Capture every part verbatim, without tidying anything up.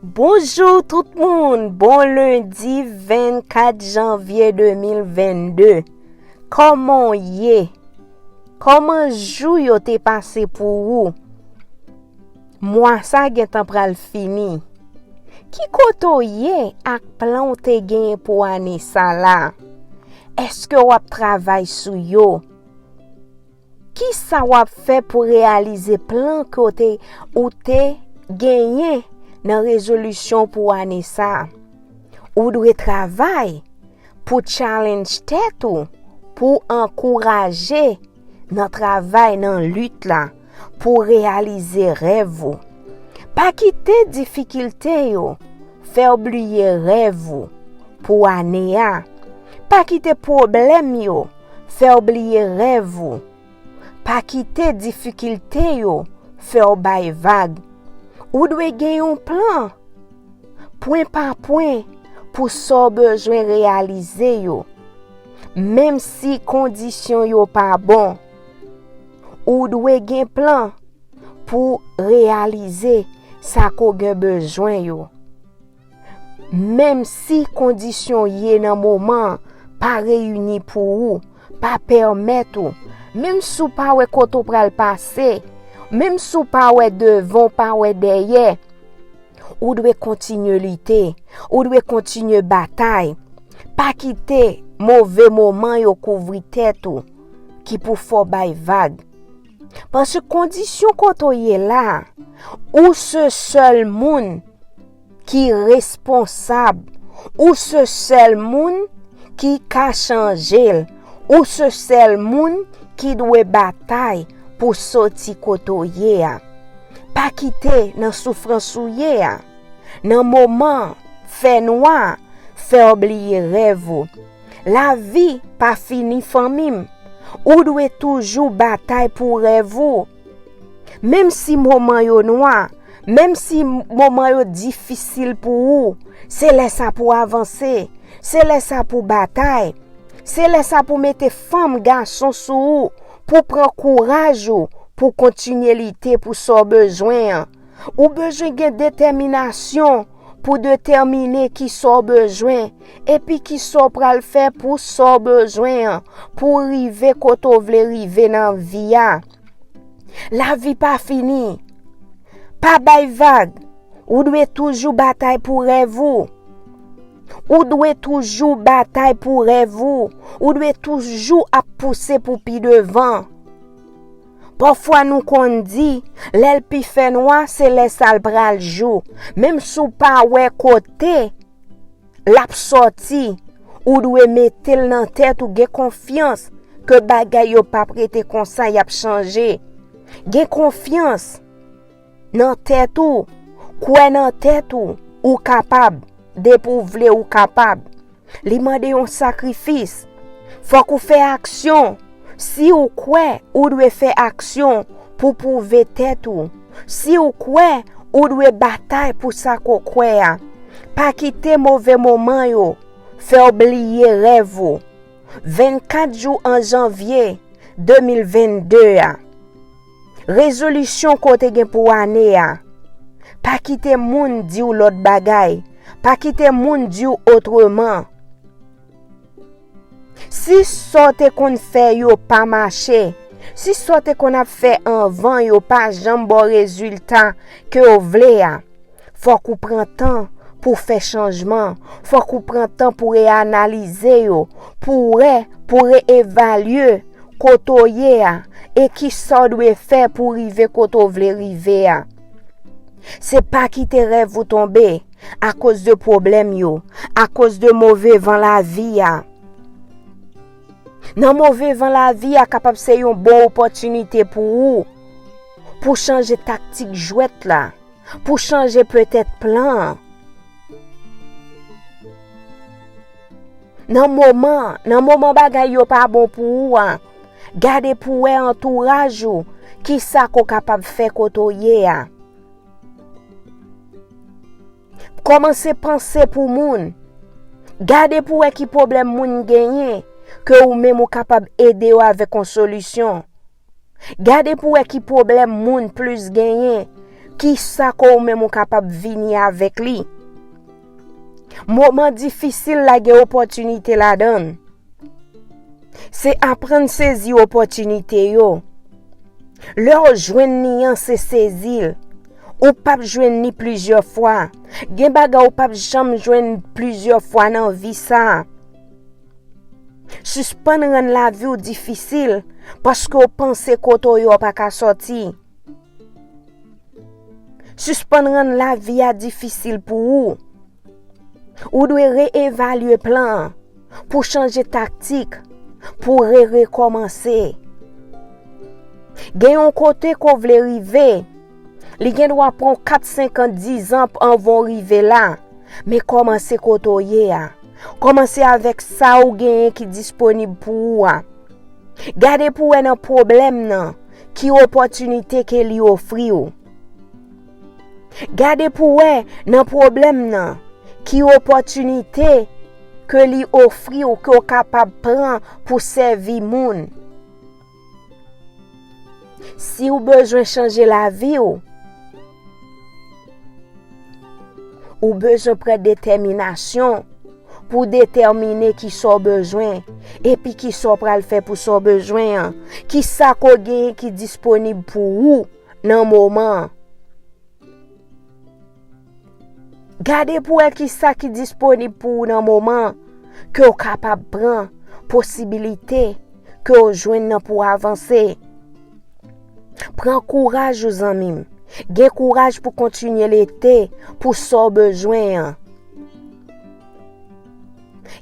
Bonjou tout moun, bon lendi vennkat janvye de mil vennde. Kòman w ye? Kòman jou yo te pase pou ou? Mwa sa gentan pral fini. Ki kote w ye ak plan w te genyen pou ane sa la? Èske w ap travay sou yo? Kisa w ap fè pou reyalize plan ke w te, ou te genyen nan rezolisyon pou ane sa a? Ou dwe travay pou challenge tèt ou, pou ankouraje nan travay, nan lit la, pou reyalize rèv ou. Pa kite difikilte yo fè w bliye rèv ou pou ane a. Pa kite pwoblèm yo fè w bliye rèv ou. Pa kite difikilte yo fè w bay vag. Ou dwe gen yon plan, pwen pa pwen, pou sa w bezwen reyalize yo. Menm si kondisyon yo pa bon, ou dwe gen plan pou reyalize sa ke w gen bezwen yo. Menm si kondisyon w ye nan moman an pa reyini pou ou, pa pèmèt ou, menm si w pa wè kote w pral pase, menm si w pa wè devan, w pa wè dèyè, ou dwe kontinye lite, ou dwe kontinye batay. Pa kite move moman yo kouvri tèt ou ki pou fè w bay vag. Paske kondisyon kote w ye la, ou se sèl moun ki responsab, ou se sèl moun ki ka chanje l, ou se sèl moun ki dwe batay pou soti kote w ye a. Pa kite nan soufrans ou ye a, nan moman fènwa, fè w bliye rèv ou. Lavi pa fini, fanmi m. Ou dwe toujou batay pou rèv ou. Menm si moman yo nwa, menm si moman yo difisil pou ou, se lè sa pou avanse, se lè sa pou batay, se lè sa pou mete fanm, gason sou ou, pou pran kouraj ou, pou kontinye lite pou sa w bezwen an. Ou bezwen gen detèminasyon pou detèmine kisa w bezwen, epi kisa w pral fè pou sa w bezwen an, pou w rive kote w vle rive nan vi a. Lavi pa fini. Pa bay vag. Ou dwe toujou batay pou rèv ou. Ou dwe toujou batay pou rèv ou. Ou dwe toujou ap pouse pou pi devan. Pafwa nou konn di, lè l pi fè nwa, se lè sa l pral jou. Menm si w pa wè kote l ap sòti, ou dwe mete l nan tèt ou, gen konfyans ke bagay yo p ap rete konsa, y ap chanje. Gen konfyans nan tèt ou, kwè nan tèt ou, ou kapab. Depi w vle, ou kapab. Li mande yon sakrifis. Fòk ou fè aksyon. Si w kwè, ou dwe fè aksyon pou pwouve tèt ou. Si w kwè, ou dwe batay pou sa ke w kwè a. Pa kite move moman yo fè w bliye rèv ou. Vennkat jou an janvye de mil vennde a. Rezolisyon ke w te gen pou ane a. Pa kite moun di w lòt bagay. Pa kite moun di w otreman. Si sa w te konn fè yo pa mache, si sa w te konn ap fè anvan yo pa janm ba w rezilta ke w vle a, fòk ou pran tan pou w fè chanjman. Fòk ou pran tan pou w reanalize yo, pou w wè, pou w reevalye kote w ye a, e kisa w dwe fè pou w rive kote w vle rive a. Se pa kite rèv ou tonbe akoz de pwoblèm yo, akoz de move van lavi a. Nan move van lavi a kapab se yon bon opòtinite pou ou, pou chanje taktik jwèt la, pou chanje petèt plan an. Nan moman, nan moman bagay yo pa bon pou ou a, gade pou wè antouraj ou, kisa ke w kapab fè kote w ye a. Kòmanse panse pou moun. Gade pou wè ki pwoblèm moun genyen, ke ou menm ou kapab ede yo avèk yon solisyon. Gade pou wè ki pwoblèm moun plis genyen, Kisa ke ou menm ou kapab vini avèk li? Moman difisil la gen opòtinite ladan l. Se aprann sezi opòtinite yo. Lè w jwenn li an, se sezi l. Ou p ap jwenn li plizyè fwa. Gen bagay ou p ap janm jwenn plizyè fwa nan vi sa a. Sispann rann lavi w difisil paske w panse kote w ye w pa ka sòti. Sispann rann lavi a difisil pou ou. Ou dwe reevalye plan an, pou chanje taktik, pou re-rekòmanse. Gen yon kote ke w vle rive, li gendwa pran w kat, senk an, diz an anvan w rive la. Men kòmanse kote w ye a. Kòmanse avèk sa ou genyen ki disponib pou ou a. Gade pou w wè nan pwoblèm nan ki opòtinite ke li ofri w. Gade pou w wè nan pwoblèm nan ki opòtinite ke li ofri w, ke w kapab pran pou sèvi moun. Si w bezwen chanje lavi w, ou bezwen pran detèminasyon pou w detèmine kisa w bezwen, epi kisa w pral fè pou sa w bezwen an. Kisa ke w genyen ki disponib pou ou nan moman an? Gade pou w wè kisa ki disponib pou ou nan moman an, ke w kapab pran posibilite ke w jwenn nan pou w avanse. Pran kouraj ou, zanmi m. Gen kouraj pou kontinye lite pou sa w bezwen an.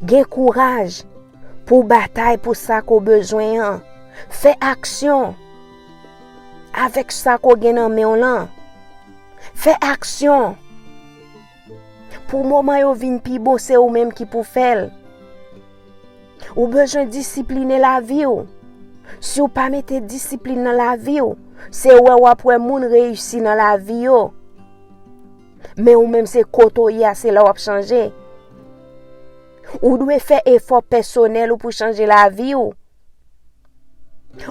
Gen kouraj pou w batay pou sa ke w bezwen an. Fè aksyon avèk sa ke w gen nan men w lan. Fè aksyon pou moman yo vin pi bon, se ou menm ki pou fè l. Ou bezwen disipline lavi w. Si w pa mete disiplin nan lavi w, se wè w ap wè moun reyisi nan lavi yo. Men ou menm, se kote w ye a, se la w ap chanje. Ou dwe fè efò pèsonèl ou pou chanje lavi w.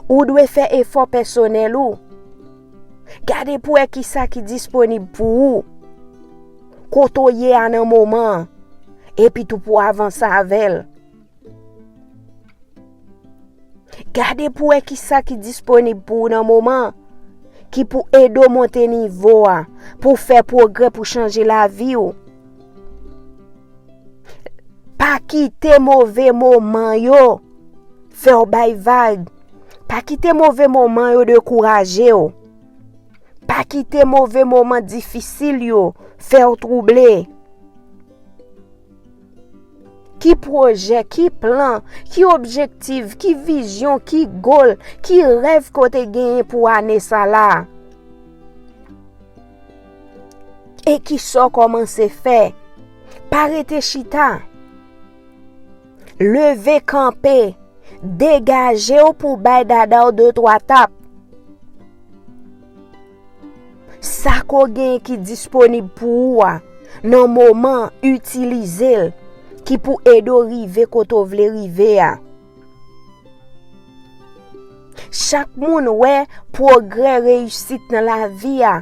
Ou dwe fè efò pèsonèl ou. Gade pou wè kisa ki disponib pou ou. Kote w ye a nan moman an. Epi tou pou w avanse avè l. Gade pou wè kisa ki disponib pou ou nan moman an, ki pou ede w monte nivo a, pou w fè pwogrè, pou chanje lavi w. Pa kite move moman yo fè w bay vag. Pa kite move moman yo dekouraje w. Pa kite move moman difisil yo fè w twouble. Ki pwojè, ki plan, ki objektif, ki vizyon, ki gòl, ki rèv ke w te genyen pou ane sa la a? E kisa w kòmanse fè? Pa rete chita. Leve kanpe. Degaje w pou w bay dada w de twa tap. Sa ke w genyen ki disponib pou ou a, nan moman an, itilize l, ki pou ede w rive kote w vle rive a. Chak moun wè pwogrè, reyisit nan lavi a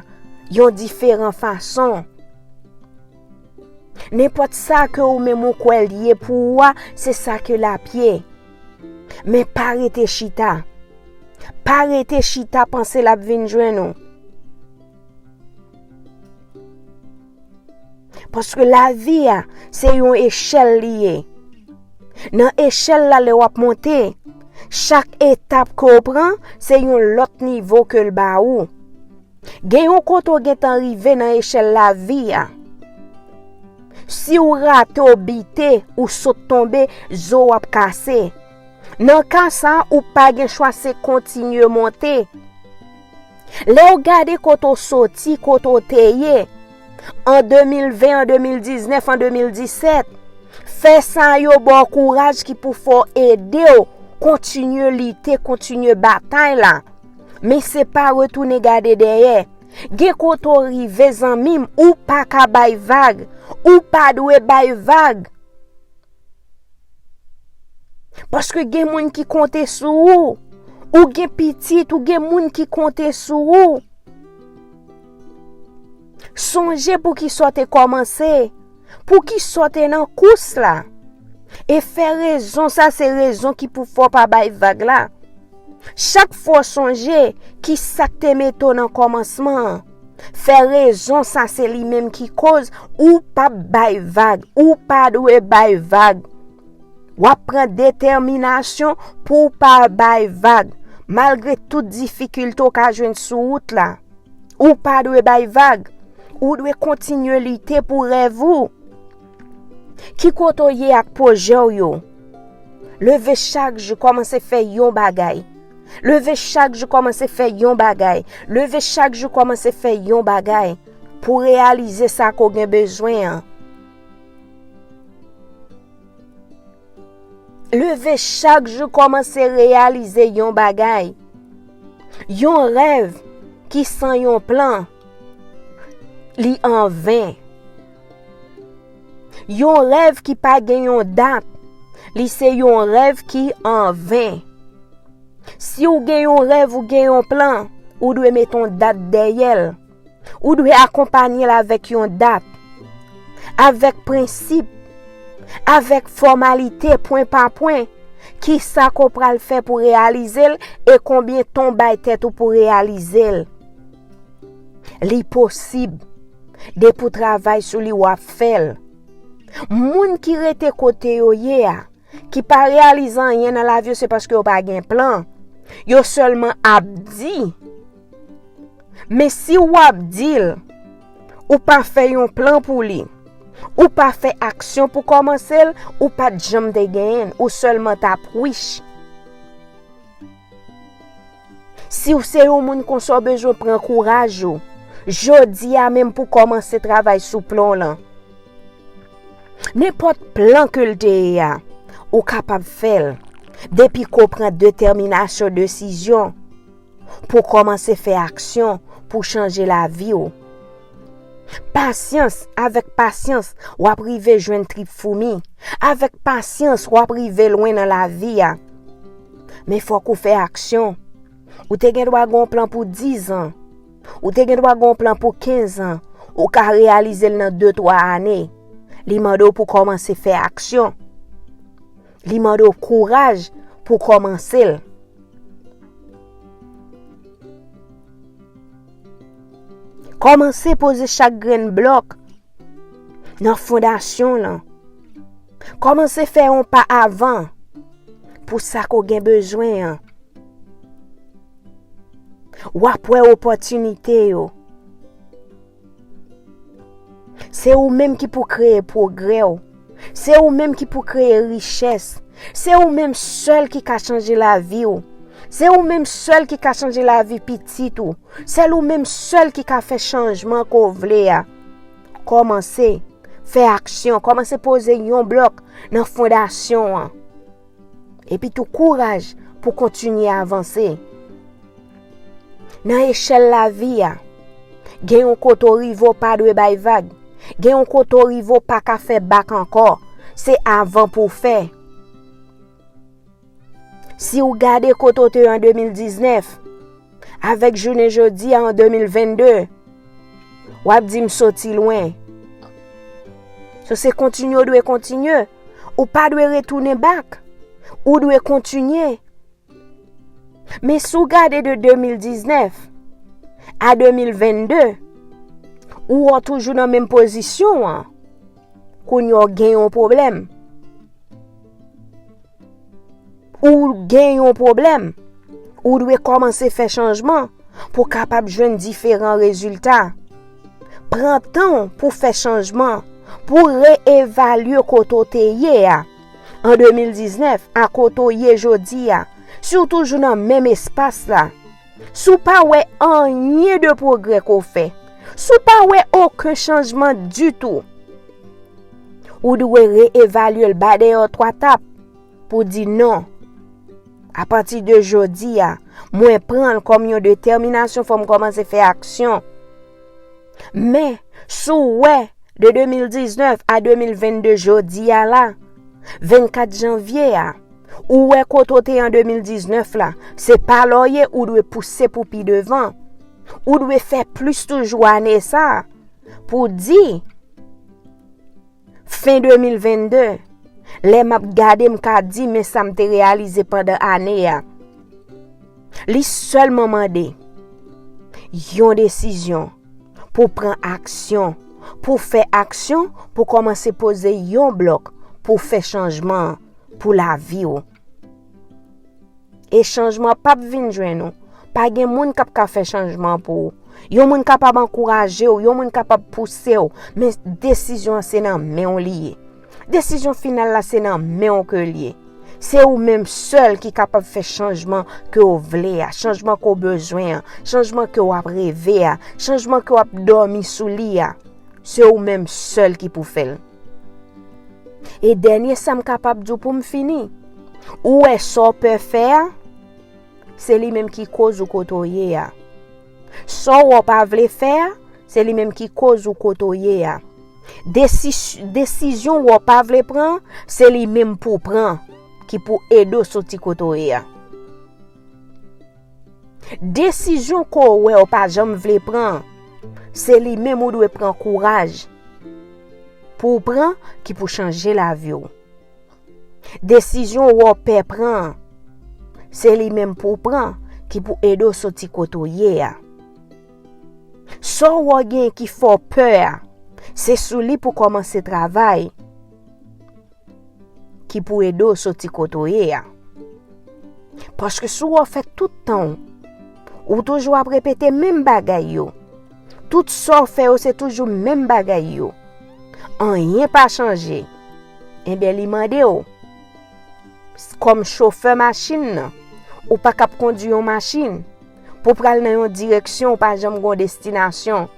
yon diferan fason. Nenpòt sa ke ou menm ou kwè l ye pou ou a, se sa ke l ap ye. Men pa rete chita. Pa rete chita panse l ap vin jwenn ou. Paske lavi a, se yon echèl li ye. Nan echèl la, lè w ap monte, chak etap ke w pran, se yon lòt nivo ke l ba ou. Gen yon kote w gentan rive nan echèl lavi a. Si w rate, w bite, ou sot tonbe, zo w ap kase. Nan ka sa a, ou pa gen chwa, se kontinye monte. Lè w gade kote w soti, kote w te ye, an de mil ven, an de mil diznèf, an de mil disèt, fè sa yo ba w kouraj ki pou fè w ede w kontinye lite, kontinye batay la. Men se pa retounen gade dèyè. Gen kote w rive, zanmi m, ou pa ka bay vag. Ou pa dwe bay vag. Paske gen moun ki konte sou ou. Ou gen pitit, ou gen moun ki konte sou ou. Sonje poukisa w te kòmanse, poukisa w te nan kous la. E fè rezon sa, se rezon ki pou fè w pa bay vag la. Chak fwa w sonje ki sa k te mete w nan kòmansman an, fè rezon sa, se li menm ki koz ou p ap bay vag, ou pa dwe bay vag. W ap pran detèminasyon pou w pa bay vag, malgre tout difikilte w ka jwenn sou wout la. Ou pa dwe bay vag. Ou dwe kontinye lite pou rèv ou. Ki kote w ye ak pwojè w yo? Leve chak jou, kòmanse fè yon bagay. Leve chak jou, kòmanse fè yon bagay. Leve chak jou, kòmanse fè yon bagay pou reyalize sa ke w gen bezwen an. Leve chak jou, kòmanse reyalize yon bagay. Yon rèv ki san yon plan, li anven. Yon rèv ki pa gen yon dat, li se yon rèv ki anven. Si w gen yon rèv, ou gen yon plan, ou dwe mete yon dat dèyè l. Ou dwe akonpanye l avèk yon dat, avèk prensip, avèk fòmalite, pwen pa pwen. Kisa ke w pral fè pou reyalize l e konbyen tan w bay tèt ou pou reyalize l? Li posib. Depi w travay sou li, w ap fè l. Moun ki rete kote yo ye a, ki pa reyalize anyen nan lavi yo, se paske yo pa gen plan. Yo sèlman ap di. Men si w ap di l, ou pa fè yon plan pou li, ou pa fè aksyon pou kòmanse l, ou pa t janm te genyen l, ou sèlman t ap wich. Si w se yon moun konsa, w bezwen pran kouraj ou jodi a menm pou kòmanse travay sou plan w lan. Nenpòt plan ke l te ye a, ou kapab fè l. Depi ke w pran detèminasyon, desizyon pou w kòmanse fè aksyon pou chanje lavi w. Pasyans, avèk pasyans, w ap rive jwenn trip foumi. Avèk pasyans, w ap rive lwen nan lavi a. Men fòk ou fè aksyon. Ou te gen dwa gen yon plan pou diz an. Ou te gen dwa gen yon plan pou kenz an. Ou ka reyalize l nan de, twa ane. Li mande w pou kòmanse fè aksyon. Li mande w kouraj pou kòmanse l. Kòmanse poze chak grenn blòk nan fondasyon lan. Kòmanse fè yon pa avan pou sa ke w gen bezwen an. W ap wè opòtinite yo. Se ou menm ki pou kreye pwogrè w. Se ou menm ki pou kreye richès. Se ou menm sèl ki ka chanje lavi w. Se ou menm sèl ki ka chanje lavi pitit ou. Se ou menm sèl ki ka fè chanjman ke w vle a. Kòmanse fè aksyon. Kòmanse poze yon blòk nan fondasyon an. Epi tou kouraj pou kontinye avanse. Nan echèl lavi a, gen yon kote w rive w pa dwe bay vag. Gen yon kote w rive w pa ka fè bak ankò. Se avan pou w fè. Si w gade kote w te ye an de mil diznèf, avèk jounen jodi a an de mil vennde, w ap di m soti lwen. So se kontinye w dwe kontinye. Ou pa dwe retounen bak. Ou dwe kontinye. Men si w gade de de mil diznèf a de mil vennde, ou wè w toujou nan menm pozisyon an. Kounye a w gen yon pwoblèm. Ou gen yon pwoblèm. Ou dwe kòmanse fè chanjman pou w kapab jwenn diferan rezilta. Pran tan w pou w fè chanjman, pou w reevalye kote w te ye a an de mil diznèf a kote w ye jodi a. Si w toujou nan menm espas la, si w pa wè anyen de pwogrè ke w fè, si w pa wè okenn chanjman ditou, ou dwe reevalye l, ba dèyè w twa tap pou di non. Apati de jodi a, mwen pran l kòm yon detèminasyon, fò m kòmanse fè aksyon. Men, si w wè de de mil diznèf a de mil vennde jodi a la, vennkat janvye a, ou wè kote w te ye an de mil diznèf la, se pa la w ye, ou dwe pouse pou pi devan. Ou dwe fè plis toujou ane sa a. pou di, fen de mil vennde, lè m ap gade, m ka di, men sa m te reyalize pandan ane a. Li sèlman mande yon desizyon pou pran aksyon, pou fè aksyon, pou kòmanse poze yon blòk, pou fè chanjman pou lavi w. E chanjman p ap vin jwenn ou. Pa gen moun k ap ka fè chanjman pou ou. Yon moun kapab ankouraje w, yon moun kapab pouse w, men desizyon an se nan men w li ye. Desizyon final la se nan men w ke l ye. Se ou menm sèl ki kapab fè chanjman ke w vle a, chanjman ke w bezwen an, chanjman ke w ap reve a, chanjman ke w ap dòmi sou li a. Se ou menm sèl ki pou fè l. E dènye sa m kapab di w pou m fini, ou wè sa w pè fè a, se li menm ki koz ou kote w ye a. Sa w wè w pa vle fè a, se li menm ki koz ou kote w ye a. Desi- desizyon w wè w pa vle pran, se li menm pou w pran, ki pou ede w soti kote w ye a. Desizyon ke w wè w pa janm vle pran, se li menm ou dwe pran kouraj pou w pran ki pou chanje lavi w. Desizyon w wè w pè pran, se li menm pou w pran ki pou ede w soti kote w ye a. Sa w wè w genyen ki fè w pè a, se sou li pou w kòmanse travay ki pou ede w soti kote w ye a. Paske si w wè w fè tout tan w, ou toujou ap repete menm bagay yo. Tout sa w fè yo se toujou menm bagay yo. Anyen pa chanje. Enben, li mande w, kòm chofè machin nan, ou pa ka ap kondui yon machin pou pral nan yon direksyon, ou pa janm gen yon destinasyon.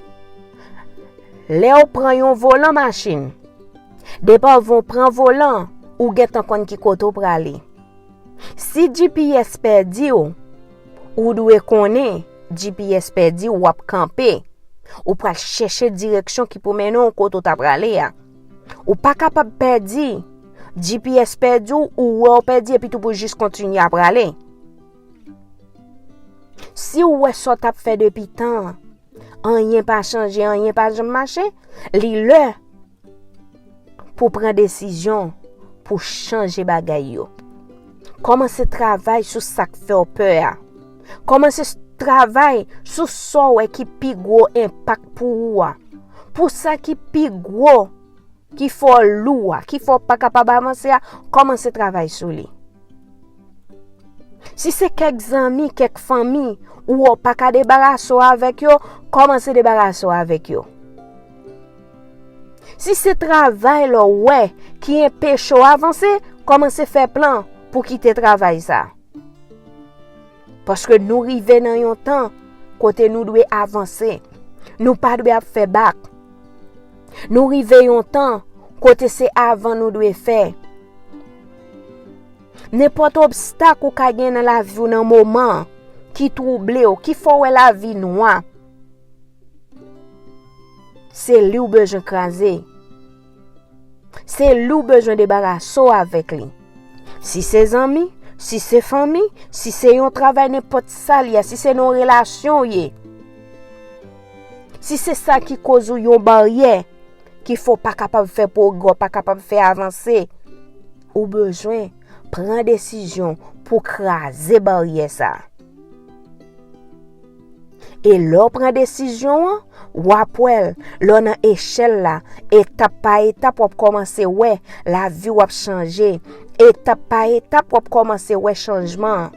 Lè w pran yon volan machin, depi w pran volan, ou gentan konn ki kote w prale. Si G P S pèdi w, ou dwe konnen G P S pèdi w, w ap kanpe. Ou pral chèche direksyon ki pou mennen w kote w ta prale a. Ou pa kapab pèdi. G P S pèdi w, ou wè w pèdi, epi tou pou jis kontinye ap prale. Si w wè sa w t ap fè depi tan an, anyen pa chanje, anyen pa janm mache, li lè pou pran desizyon pou chanje bagay yo. Kòmanse travay sou sa k fè w pè a. Kòmanse s- travay sou sa w wè ki pi gwo enpak pou ou a. Pou sa ki pi gwo, ki fè w lou a, ki fè w pa kapab avanse a, kòmanse travay sou li. Si se kèk zanmi, kèk fanmi, ou wè w pa ka debarase w avèk yo, kòmanse debarase w avèk yo. Si se travay la w wè ki enpeche w avanse, kòmanse fè plan pou kite travay sa. Paske nou rive nan yon tan kote nou dwe avanse. Nou pa dwe ap fè bak. Nou rive yon tan kote se avan nou dwe fè. Nenpòt obstak ou ka gen nan lavi w nan moman an, ki twouble w, ki fè w wè lavi nwa, se li w bezwen kraze. Se li w bezwen debarase w avèk li. Si se zanmi, si se fanmi, si se yon travay, nenpòt sa l ye, si se nan yon relasyon w ye, si se sa ki koz ou yon baryè, ki fè w pa kapab fè pwogrè, w pa kapab fè avanse, ou bezwen pran desizyon pou kraze baryè sa a. E lè w pran desizyon an, w ap wè l, lè w nan echèl la, etap pa etap, w ap kòmanse wè lavi w ap chanje. Etap pa etap, w ap kòmanse wè chanjman an.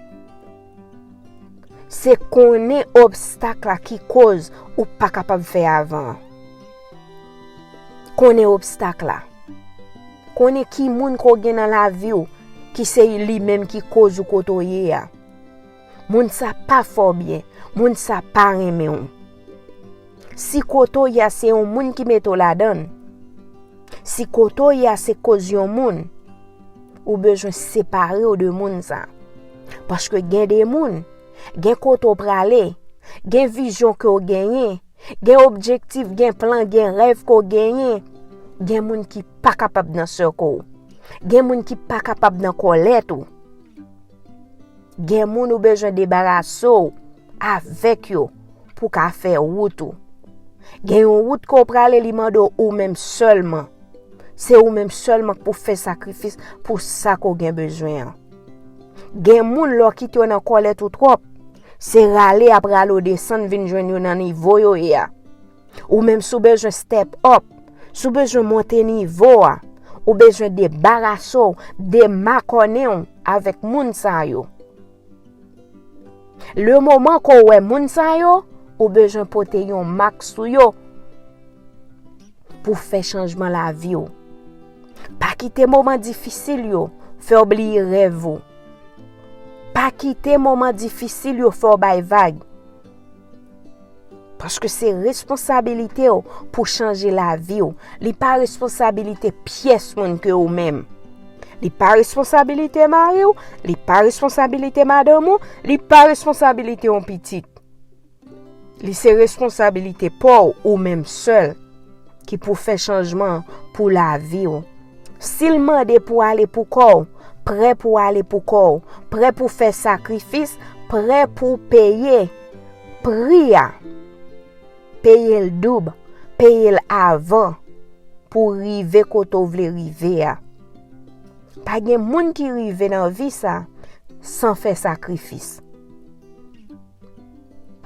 Se konnen obstak la ki koz ou pa kapab fè avan an. Konnen obstak la. Konnen ki moun ke w gen nan lavi w ki se li menm ki koz ou kote w ye a. Moun sa pa fè w byen. Moun sa pa renmen w. Si kote w ye a se yon moun ki mete w ladan l, si kote w ye a se koz yon moun, ou bezwen separe w de moun sa. Paske gen de moun, gen kote w prale, gen vizyon ke w genyen, gen objektif, gen plan, gen rèv ke w genyen, gen moun ki pa kapab nan sèk ou. Gen moun ki pa kapab nan kòlèt ou. Gen moun ou bezwen debarase w avèk yo pou w ka fè wout ou. Gen yon wout ke w prale, li mande w ou menm sèlman. Se ou menm sèlman k pou fè sakrifis pou sa ke w gen bezwen an. Gen moun, lè w kite yo nan kòlèt ou twòp, se rale y ap rale w desann vin jwenn yo nan nivo yo ye a. Ou menm, si w bezwen step up, si w bezwen monte nivo a, ou bezwen debarase w, demakòne w avèk moun sa yo. Le moman ke w wè moun sa yo, ou bezwen pote yon mak sou yo pou fè chanjman lavi w. Pa kite moman difisil yo fè w bliye rèv ou. Pa kite moman difisil yo fè w bay vag. Paske se responsabilite w pou chanje lavi w. Li pa responsabilite pyès moun ke ou menm. Li pa responsabilite mari w, li pa responsabilite madanm ou, li pa responsabilite yon pitit. Li se responsabilite pa w ou menm sèl ki pou fè chanjman pou lavi w. Si l mande pou ale pou kò w, prè pou ale pou kò w, prè pou fè sakrifis, prè pou peye pri a. Peye l doub, peye l avan pou rive kote w vle rive a. Pa gen moun ki rive nan vi sa san fè sakrifis.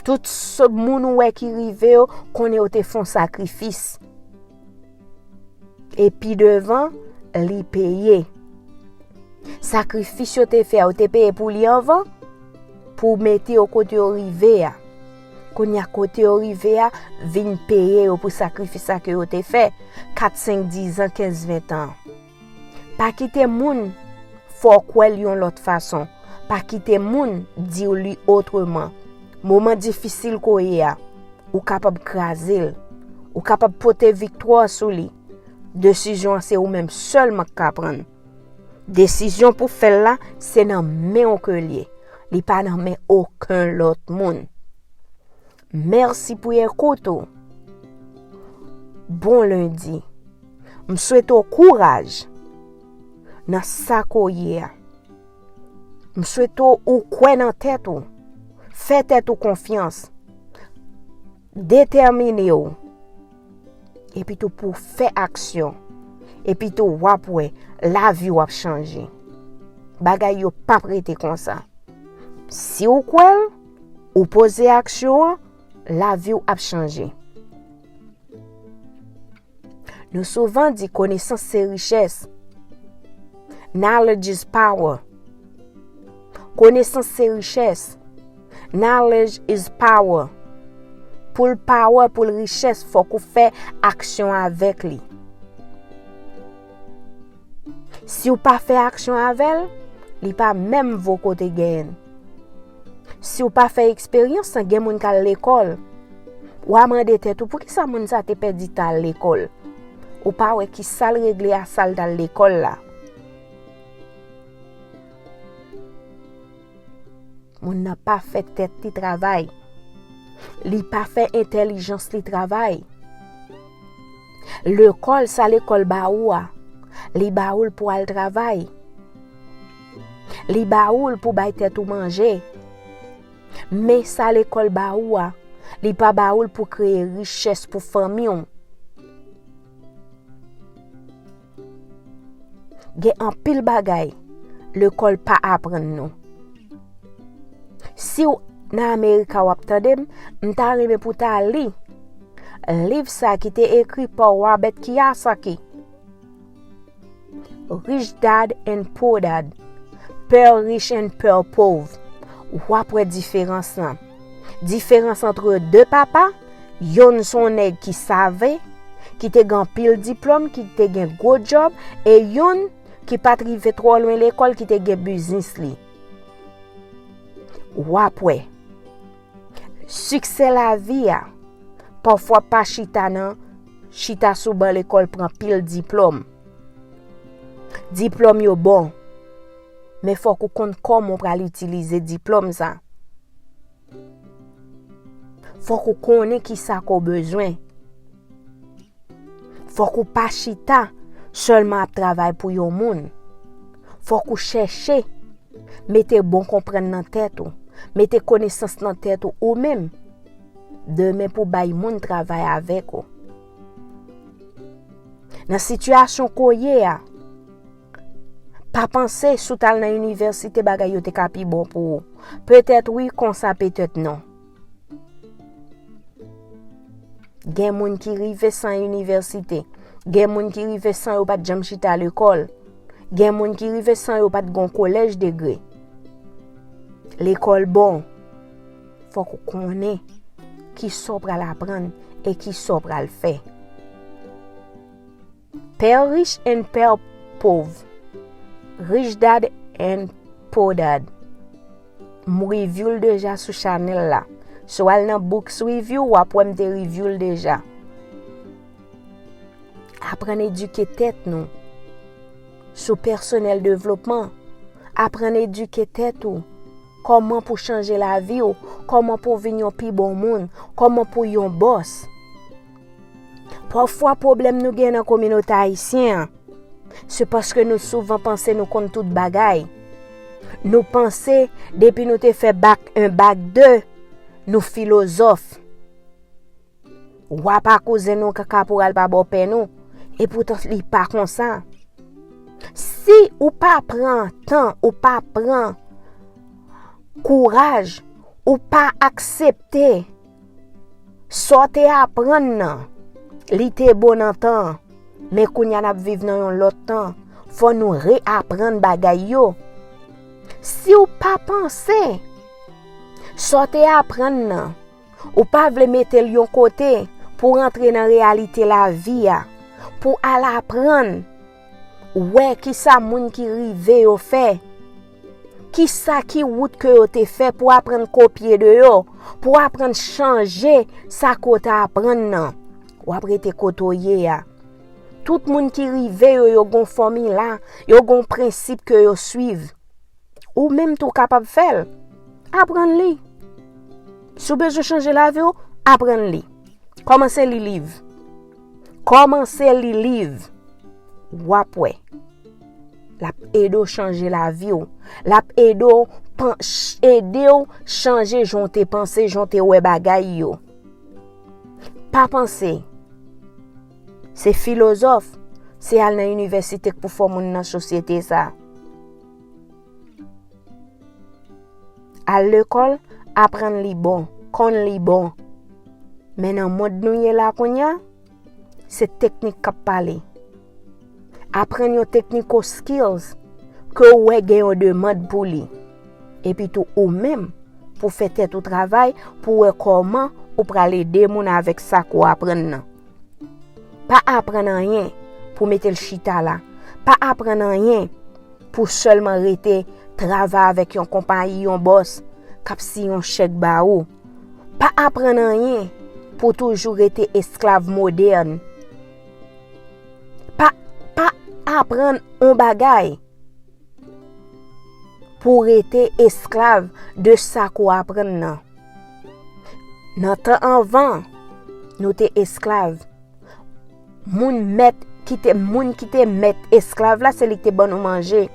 Tout sòt moun ou wè ki rive yo, konnen yo te fè yon sakrifis. E pi devan, li peye. Sakrifis yo te fè a, yo te peye pou li anvan, pou mete yo kote yo rive a. Kounye a kote yo rive a, vin peye yo pou sakrifis sa ke yo te fè, kat, senk, diz an, kenz, ven an. Pa kite moun fè w kwè l yon lòt fason. Pa kite moun di w li otreman. Moman difisil ke w ye a, ou kapab kraze l. Ou kapab pote viktwa sou li. Desizyon an se ou menm sèlman k ka pran l. Desizyon pou fè l la, se nan men w ke l ye. Li pa nan men okenn lòt moun. Mèsi pou ekout ou. Bon lendi. M swete w kouraj nan sa ke w ye a. M swete w ou kwè nan tèt ou. Fè tèt ou konfyans. Detèmine w. Epi tou pou w fè aksyon. Epi tou w ap wè lavi w ap chanje. Bagay yo p ap rete konsa. Si w kwè l, ou poze aksyon an, lavi w ap chanje. Nou souvan di konesans se richès. Knowledge is power. Konesans se richès. Knowledge is power. Pou l power, pou l richès, fòk ou fè aksyon avèk li. Si w pa fè aksyon avè l, li pa menm vo kote genyen l. Si w pa fè eksperyans lan, gen moun k al lekòl. W a mande tèt ou, poukisa moun sa te pèdi t al lekòl? Ou pa wè ki sa l regle a sa l t al lekòl la. Moun nan pa fè tèt li travay. Li pa fè entèlijans li travay. Lekòl, sa lekòl ba ou a, li ba ou l pou al travay. Li ba ou l pou bay tèt ou manje. Men sa lekòl ba ou a, li pa ba ou l pou kreye richès pou fanmi w. Gen anpil bagay lekòl pa aprann nou. Si w nan Amerika w ap tande m, m ta renmen pou w ta li liv sa ki te ekri pa Robert Kiyosaki, Rich Dad and Poor Dad, Pè Rich and Pè Pòv. W ap wè diferans lan. Diferans antre de papa, yonn se yon nèg ki save, ki te gen anpil diplòm, ki te gen gwo djòb, e yonn ki pa t rive twò lwen lekòl, ki te gen biznis li. W ap wè. Siksè lavi a, pafwa pa chita nan, chita sou ban lekòl pran pil diplòm. Diplòm yo bon, men fòk ou konn kòman w pral itilize diplòm sa. Fòk ou konnen kisa ke w bezwen. Fòk ou pa chita sèlman ap travay pou yon moun. Fòk ou chèche mete bon konprann nan tèt ou, mete konesans nan tèt ou ou menm. Demen pou bay moun travay avèk ou. Nan sitiyasyon ke w ye a, pa panse si w t al nan inivèsite bagay yo te ka pi bon pou ou. Petèt wi, konsa petèt non. Gen moun ki rive san inivèsite. Gen moun ki rive san yo pa t janm chita lekòl. Gen moun ki rive san yo pa t gon kolèj degre. Lekòl bon. Fòk ou konnen kisa w pral aprann e kisa w pral fè. Père riche and père pauvre. Rich dad and poor dad. M review l deja sou chanèl la. Si w al nan Books Review, w ap wè m te review l deja. Aprann edike tèt nou sou pèsonèl devlopman. Aprann edike tèt ou. Kòman pou chanje lavi w, kòman pou w vin yon pi bon moun, kòman pou w yon bòs. Pafwa pwoblèm nou gen nan kominote ayisyen an, se paske nou souvan panse nou konn tout bagay. Nou panse depi nou te fè bak en, bak de, nou filozòf. Wa pa kouzen nou, kaka pou al pa bòpè nou. Epoutan li pa konsa. Si ou pa pran tan, ou pa pran kouraj, ou pa aksepte sa w te aprann nan, li te bon nan tan an, men kounye a n ap viv nan yon lòt tan. Fò nou reaprann bagay yo. Si w pa panse sa w te aprann nan, ou pa vle mete l yon kote pou w rantre nan reyalite lavi a, pou w al aprann wè kisa moun ki rive yo fè. Kisa ki wout ke yo te fè pou w aprann kopye de yo, pou w aprann chanje sa ke w te aprann nan. W ap rete kote w ye a. Tout moun ki rive yo, yo gon fòmila, yo gon prensip ke yo swiv. Ou menm tou kapab fè l. Aprann li. Si w bezwen chanje lavi w, aprann li. Kòmanse li liv. Kòmanse li liv. W ap wè. L ap ede w chanje lavi w. L ap ede w pan-, ch-, ede w chanje jan w te panse, jan w te wè bagay yo. Pa panse se filozòf, se al nan inivèsite k pou fè w moun nan sosyete sa. Al lekòl, aprann li bon, konn li bon. Men nan mond nou ye la kounye a, se teknik k ap pale. Aprann yon teknik ou skills ke w wè gen yon demann pou li. Epi tou ou menm, pou fè tèt ou travay, pou wè kòman ou pral ede moun avèk sa ke w aprann nan. Pa aprann anyen pou mete l chita la. Pa aprann anyen pou sèlman rete travay avèk yon konpayi, yon bòs k ap siyen yon chèk ba ou. Pa aprann anyen pou toujou rete esklav modèn. Pa, pa aprann yon bagay pou w rete esklav de sa ke w aprann nan. Nan tan anvan, nou te esklav. Moun mèt ki te, moun ki te mèt esklav la, se li ki te ban nou manje.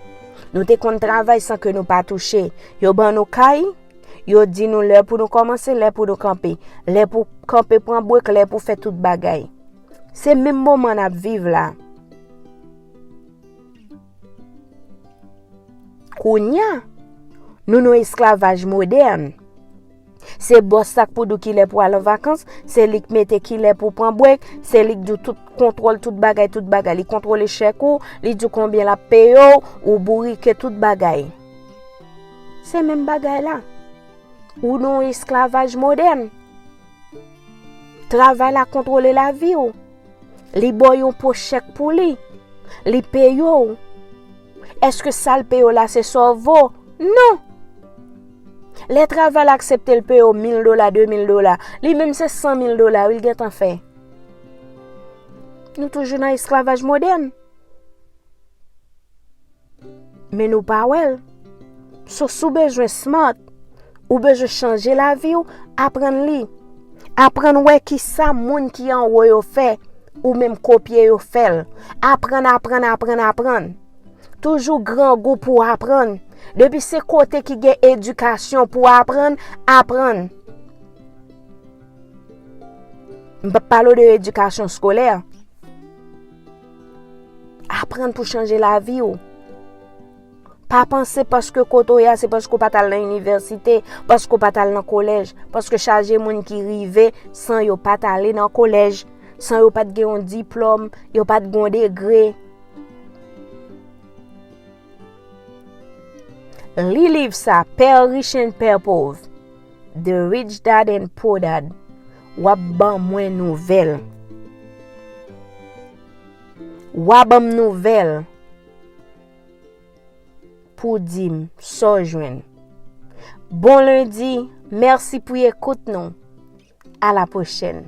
Nou te konn travay san ke nou pa touche. Yo ban nou kay, yo di nou lè pou nou kòmanse, lè pou nou kanpe. Lè pou kanpe pran brek, lè pou fè tout bagay. Se menm moman n ap viv la. Kounye a, nou nan esklavaj modèn. Se bòs sa k pou di w kilè pou al an vakans, se li k mete kilè pou pran brek, se li k di w tout kontwòl, tout bagay, tout bagay. Li kontwole chèk ou, li di w konbyen l ap peye w, ou bourike tout bagay. Se menm bagay la. Ou nan esklavaj modèn. Travay la kontwole lavi w. Li ba w yon po chèk pou li. Li peye w. Èske sa l peye w la se sa w vo? Non. Lè travay la aksepte l peye w mil dola, de mil dola, li menm se san mil dola wi l gentan fè. Nou toujou nan esklavaj modèn. Men nou pa wè l. So, si w bezwen smart, ou bezwen chanje lavi w, aprann li. Aprann wè kisa moun ki anwo yo fè, ou menm kopye yo fè l. Aprann, aprann, aprann, aprann. Toujou grangou pou w aprann. Depi se kote ki gen edikasyon pou w aprann, aprann. M p ap pale w de edikasyon eskolè. Aprann pou chanje lavi w. Pa panse paske kote w ye a, se paske w pa t al nan inivèsite, paske w pa t al nan kolèj, paske chaje moun ki rive san yo pa t ale nan kolèj, san yo pa t gen yon diplòm, yo pa t gen yon degre. Li liv sa, Père Riche and Père Pauvre, The Rich Dad and Poor Dad, w ap ban mwen nouvèl. W a ban m nouvèl pou w di m sa w jwenn. Bon lendi, mèsi pou ekout nou. À la prochaine.